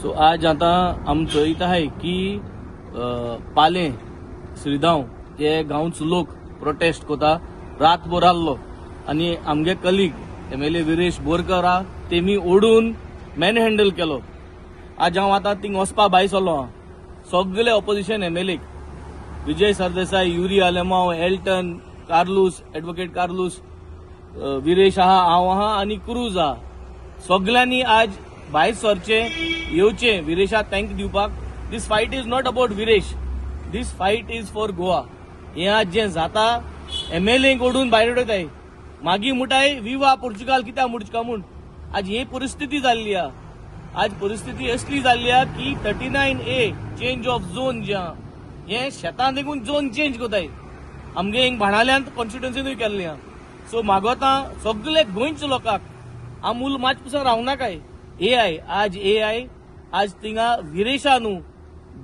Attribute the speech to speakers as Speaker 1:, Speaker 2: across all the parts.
Speaker 1: So आज आतां आम चोयत आहाय की पालें श्रीगांव हे गांवचो लोक प्रोटेस्ट कोता रातभर आहलो आनी आमगे कलीग एमएलए विरेश बोरकर आहा, तेमी ओडून मॅन हँडल केलो. आज हांव आतां थिंग वचपा भायर सरलो आहा. सगळे opposition MLA, Vijay Sardesai, Yuri Alemao, Alton Carlos, advocate Carlos, Viresh आहा, हांव आहा आनी क्रूज आहा, सगल्यांनी आज भायर सरचे, येवचे विरेशा thank दिवपाक. This fight is not about Viresh, this fight is for Goa. हें आज जें जाता, एमएलए ओडून भायर उडयताय, मागीर मुटाय विवा पोर्चुगाल कित्याक मुडचका म्हूण. आज ही परिस्थिती जाल्ली आहा. आज परिस्थिती असली जाल्ली आहा की 39A change of zone जें आहा, हें शेतां देखून झोन चेंज कोताय. आमगे हिंग बाणाल्यांत कॉन्स्टिट्युन्सीनूय केल्लें आहा. सो मागोता सगळे गोंयच्या लोकांक, आमूल मात पसून रावनाकाय. ए I आज, ए I आज थिंगा विरेशा न्हू,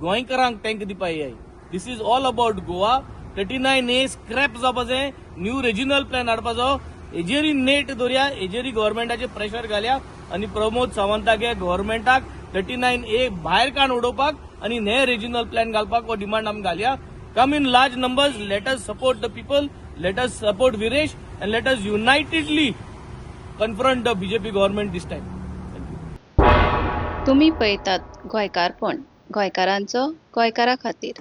Speaker 1: गोंयकारांक thank दिवपा ए I. This is all about Goa. 39A scrap जावपा जाय, न्यू रिजनल प्लॅन हाडपाचो. हेजेरी नेट दवरया, हेजेरी गव्हर्मेंटाचेर प्रेशर घालया आनी प्रमोद सावंताक, गव्हर्मेंटाक 39A भायर काण उडोवपाक आनी ने रिजनल प्लॅन घालपाक हो डिमांड आमी घालया. Come in large numbers. Let us support the people, let us support Viresh and let us unitedly confront the BJP government this time.
Speaker 2: तुम्ही पळयतात गोंयकारपण, गोंयकारांचो गोंयकारा खातीर.